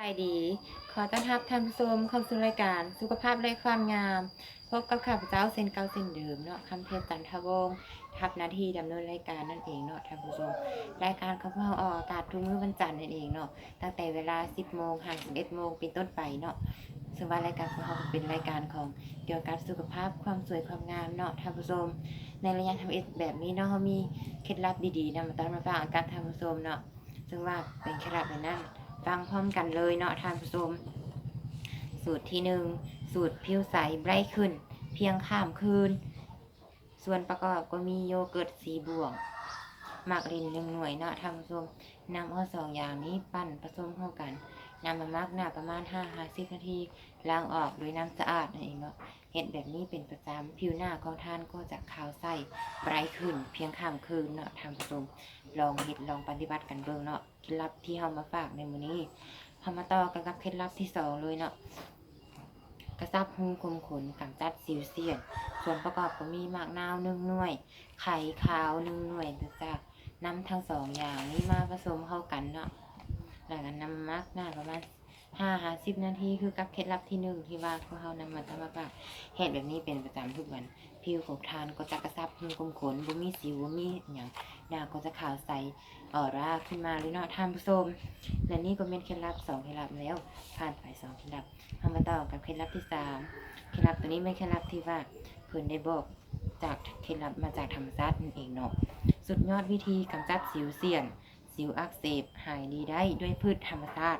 ສະບາຍດີ ຂໍຕ້ອນຮັບທ່ານຜູ້ຊົມເຂົ້າສູ່ລາຍການສຸຂະພາບ ແລະ ຄວາມງາມ. ພົບກັບຂ້າພະເຈົ້າເຊັ່ນເກົ່າເຊັ່ນເດີມເນາະ, ຄຳເພັດ ຈັນທະວົງ ຮັບໜ້າທີ່ດຳເນີນລາຍການນັ້ນເອງເນາະທ່ານຜູ້ຊົມ. ລາຍການຂອງພວກເຮົາອອກອາກາດທຸກມື້ວັນຈັນນັ້ນເອງເນາະ, ຕັ້ງແຕ່ເວລາສິບໂມງຫາສິບເອັດໂມງເປັນຕົ້ນໄປເນາະ. ເຊິ່ງວ່າລາຍການຂອງເຮົາເປັນລາຍການຂອງ ກ່ຽວກັບສຸຂະພາບ ຄວາມສວຍຄວາມງາມເນາະທ່ານຜູ້ຊົມ. ໃນໄລຍະທຳອິດແບບນີ້ເນາະ, ເຮົາມີເຄັດລັບດີໆນຳມາຕ້ອນມາຝາກກັບທ່ານຜູ້ຊົມເນາະ. ເຊິ່ງວ່າເປັນເຄັດລັບແບບນັ້ນ, ຟັງພ້ອມກັນເລີຍເນາະທ່ານຜູ້ຊົມ. ສູດທີໜຶ່ງ ສູດຜິວໃສໄບຣດຂຶ້ນພຽງຂ້າມຄືນ. ສ່ວນປະກອບກໍມີໂຢເກີດສີບວງ, ໝາກລິນໜຶ່ງໜ່ວຍເນາະທ່ານຜູ້ຊົມ. ນຳເອົາສອງຢ່າງນີ້ປັ່ນປະສົມເຂົ້າກັນ, ນຳມາໝັກໜ້າປະມານຫ້າຫາສິບນາທີ, ລ້າງອອກດ້ວຍນ້ຳສະອາດນັ້ນເອງເນາະ. ເຮັດແບບນີ້ເປັນປະຈຳ, ຜິວໜ້າຂອງທ່ານກໍຈະຂາວໃສໄບຣດຂຶ້ນພຽງຂ້າມຄືນເນາະທ່ານຜູ້ຊົມ. ລອງເຮັດລອງປະຕິບັດກັນເບິ່ງເນາະ. ເຄັດລັບທີ່ເຮົາມາຝາກໃນມື້ນີ້, ເຮົາມາຕໍ່ກັນກັບເຄັດລັບທີສອງເລີຍເນາະ, ກະຊັບຮູຂຸມຂົນ ກຳຈັດສິວເສຍນ. ສ່ວນປະກອບກໍມີໝາກນາວໜຶ່ງໜ່ວຍ, ໄຂ່ຂາວໜຶ່ງໜ່ວຍ, ຈາກນຳທັງສອງຢ່າງນີ້ມາປະສົມເຂົ້າກັນເນາະ, ແລ້ວກໍນຳໝັກໜ້າປະມານ ຫ້າຫາສິບນາທີ ຄືກັບເຄັດລັບທີໜຶ່ງທີ່ວ່າພວກເຮົານຳມາທຳມາຝາກ. ເຮັດແບບນີ້ເປັນປະຈຳທຸກວັນ, ຜິວຂອງທ່ານກໍຈະກະຊັບຮູຂຸມຂົນ, ບໍ່ມີສິວ ບໍ່ມີຫຍັງ, ໜ້າກໍຈະຂາວໃສ ອອຣາຂຶ້ນມາເລີຍເນາະທ່ານຜູ້ຊົມ. ແລະນີ້ກໍແມ່ນເຄັດລັບສອງເຄັດລັບແລ້ວ, ຜ່ານໄປສອງເຄັດລັບ, ເຮົາມາຕໍ່ກັບເຄັດລັບທີສາມ. ເຄັດລັບໂຕນີ້ແມ່ນເຄັດລັບທີ່ວ່າເພິ່ນໄດ້ບອກຈາກເຄັດລັບມາຈາກທຳມະຊາດນັ້ນເອງເນາະ. ສຸດຍອດວິທີກຳຈັດສິວເສຍນ, ສິວອັກເສບ ຫາຍດີໄດ້ດ້ວຍພືດທຳມະຊາດ.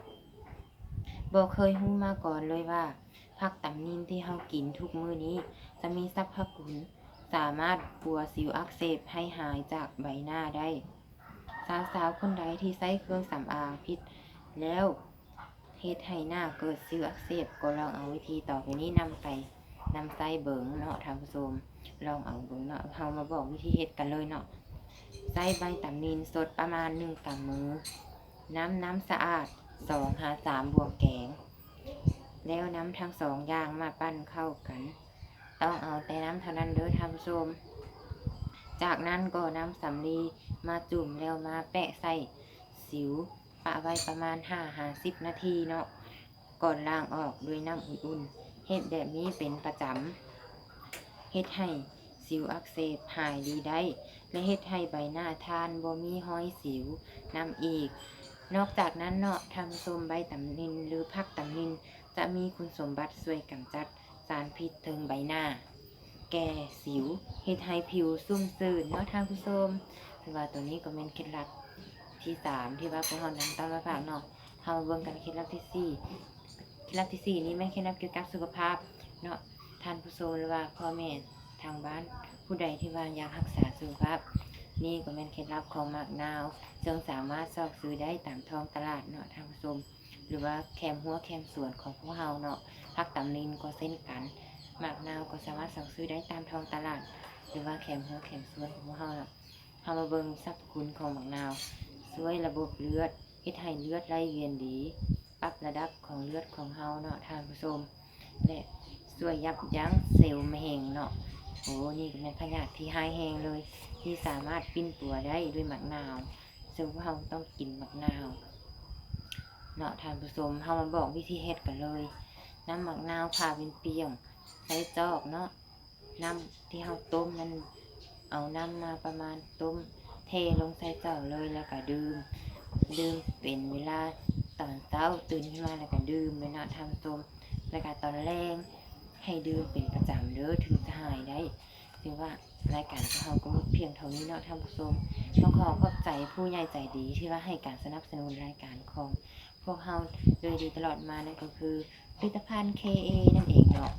ບໍ່ເຄີຍຮູ້ມາກ່ອນເລີຍວ່າ ຜັກຕຳນິນທີ່ເຮົາກິນທຸກມື້ນີ້ ຈະມີສັບພະຄຸນສາມາດປົວສິວອັກເສບໃຫ້ຫາຍຈາກໃບໜ້າໄດ້. ສາວໆຄົນໃດທີ່ໃຊ້ເຄື່ອງສຳອາງຜິດແລ້ວ ເຮັດໃຫ້ໜ້າເກີດສິວອັກເສບ, ກໍລອງເອົາວິທີຕໍ່ໄປນີ້ນຳໄປ ນຳໃຊ້ເບິ່ງເນາະທ່ານຜູ້ຊົມ. ລອງເອົາເບິ່ງເນາະ, ເຮົາມາບອກວິທີເຮັດກັນເລີຍເນາະ. ໃຊ້ໃບຕຳນິນສົດປະມານໜຶ່ງກຳມື, ນຳນ້ຳສະອາດສອງຫາສາມບ່ວງແກງ, ແລ້ວນຳທັງສອງຢ່າງມາປັ່ນເຂົ້າກັນ. ຕ້ອງເອົາແຕ່ນ້ຳເທົ່ານັ້ນເດີທ່ານຜູ້ຊົມ. ຈາກນັ້ນກໍນຳສຳລີມາຈຸ່ມ ແລ້ວມາແປະໃສ່ສິວ, ປະໄວ້ປະມານຫ້າຫາສິບນາທີເນາະ, ກ່ອນລ້າງອອກດ້ວຍນ້ຳອຸ່ນໆ. ເຮັດແບບນີ້ເປັນປະຈຳ, ເຮັດໃຫ້ສິວອັກເສບຫາຍດີໄດ້ ແລະ ເຮັດໃຫ້ໃບໜ້າທ່ານບໍ່ມີຮອຍສິວນຳອີກ. ນອກຈາກນັ້ນເນາະທ່ານຜູ້ຊົມ, ໃບຕຳນິນ ຫຼື ຜັກຕຳນິນ ຈະມີຄຸນສົມບັດຊ່ວຍກຳຈັດສານພິດເທິງໃບໜ້າ, ແກ້ສິວ, ເຮັດໃຫ້ຜິວຊຸ່ມຊື່ນເນາະທ່ານຜູ້ຊົມ. ຖືວ່າໂຕນີ້ກໍແມ່ນເຄັດລັບທີສາມ ທີ່ວ່າພວກເຮົານຳຕ້ອນມາຝາກເນາະ. ເຮົາມາເບິ່ງກັນເຄັດລັບທີສີ່. ເຄັດລັບທີສີ່ນີ້ແມ່ນເຄັດລັບກ່ຽວກັບສຸຂະພາບເນາະທ່ານຜູ້ຊົມ ຫຼືວ່າພໍ່ແມ່ທາງບ້ານຜູ້ໃດທີ່ວ່າຢາກຮັກສາສຸຂະພາບ. ນີ້ກໍແມ່ນເຄັດລັບຂອງໝາກນາວ ເຊິ່ງສາມາດຊອກຊື້ໄດ້ຕາມທ້ອງຕະຫຼາດເນາະທ່ານຜູ້ຊົມ. ຫຼືວ່າແຄມຮົ້ວແຄມສວນຂອງພວກເຮົາເນາະ. ຜັກຕຳນິນກໍເຊັ່ນກັນ, ໝາກນາວກໍສາມາດຊອກຊື້ໄດ້ຕາມທ້ອງຕະຫຼາດ ຫຼືວ່າແຄມຮົ້ວແຄມສວນຂອງພວກເຮົາເນາະ. ເຮົາມາເບິ່ງສັບພະຄຸນຂອງໝາກນາວ, ຊ່ວຍລະບົບເລືອດ, ເຮັດໃຫ້ເລືອດໄຫຼວຽນດີ, ປັບລະດັບຂອງເລືອດຂອງເຮົາເນາະທ່ານຜູ້ຊົມ ແລະ ຊ່ວຍຢັບຢັ້ງເຊວມະເຮັງເນາະ. ໂອ້ ນີ້ກໍແມ່ນພະຍາດທີ່ຮ້າຍແຮງເລີຍ ທີ່ສາມາດປິ່ນປົວໄດ້ດ້ວຍໝາກນາວ. ເຊິ່ງພວກເຮົາຕ້ອງກິນໝາກນາວເນາະທ່ານຜູ້ຊົມ. ເຮົາມາບອກວິທີເຮັດກັນເລີຍ. ນຳໝາກນາວຜ່າເປັນປ່ຽງໃສ່ຈອກເນາະ. ນ້ຳທີ່ເຮົາຕົ້ມນັ້ນ ເອົານ້ຳມາປະມານຕົ້ມ ເທລົງໃສ່ຈອກເລີຍ ແລ້ວກະດື່ມ. ດື່ມເປັນເວລາຕອນເຊົ້າ ຕື່ນຂຶ້ນມາແລ້ວກະດື່ມເລີຍເນາະທ່ານຜູ້ຊົມ. ແລ້ວກະຕອນແລງໃຫ້ດື່ມເປັນປະຈຳເດີ ເຖິງຈະຫາຍໄດ້. ຖືວ່າລາຍການຂອງເຮົາກໍໝົດພຽງເທົ່ານີ້ເນາະທ່ານຜູ້ຊົມ. ຕ້ອງຂໍຂອບໃຈຜູ້ໃຫຍ່ໃຈດີທີ່ວ່າໃຫ້ການສະໜັບສະໜູນລາຍການຂອງພວກເຮົາໂດຍດີຕະຫຼອດມາ ນັ້ນກໍຄືຜະລິດຕະພັນ ເຄເອ ນັ້ນເອງເນາະ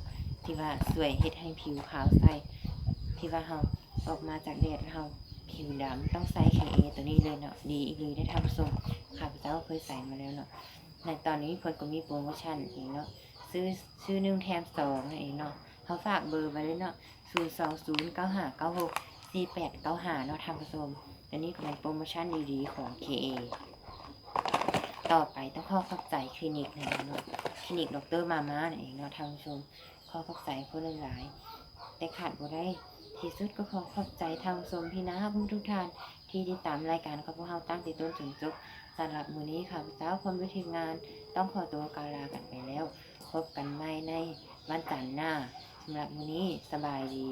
ທີ່ວ່າຊ່ວຍເຮັດໃຫ້ຜິວຂາວໃສ ທີ່ວ່າເຮົາອອກມາຈາກແດດແລ້ວເຮົາຜິວດຳ ຕ້ອງໃຊ້ ເຄເອ ໂຕນີ້ເລີຍເນາະ. ດີອີ່ຫຼີເດ້ທ່ານຜູ້ຊົມ, ຂ້າພະເຈົ້າເຄີຍໃຊ້ມາແລ້ວເນາະ. ໃນຕອນນີ້ເພິ່ນກໍມີໂປຣໂມຊັນອີກເນາະ, ຊື້ ຊື້ໜຶ່ງແຖມສອງນັ້ນເອງເນາະ. ເຮົາຝາກເບີໄວ້ເລີຍເນາະ, ສູນສອງສູນ ເກົ້າຫ້າເກົ້າຫົກ ສີ່ແປດເກົ້າຫ້າເນາະທ່ານຜູ້ຊົມ. ອັນນີ້ກໍແມ່ນໂປຣໂມຊັນດີໆຂອງ ເຄເອ. ຕໍ່ໄປຕ້ອງຂໍຂອບໃຈຄລີນິກນັ້ນເອງເນາະ, ຄລີນິກ ດອກເຕີ ມາມາ ນັ້ນເອງເນາະທ່ານຜູ້ຊົມ. ຂໍຂອບໃຈເພິ່ນຫຼາຍໆ ແຕ່ຂາດບໍ່ໄດ້ທີ່ສຸດກໍຂໍຂອບໃຈທ່ານຜູ້ຊົມທີ່ໜ້າຮັກທຸກໆທ່ານ ທີ່ຕິດຕາມລາຍການຂອງພວກເຮົາຕັ້ງແຕ່ຕົ້ນຈົນຈົບ. ສຳລັບມື້ນີ້ ຂ້າພະເຈົ້າພ້ອມດ້ວຍທີມງານ ຕ້ອງຂໍຕົວກ່າວລາກັນໄປແລ້ວ. ພົບກັນໃໝ່ໃນວັນຈັນໜ້າ. ສຳລັບມື້ນີ້ ສະບາຍດີ.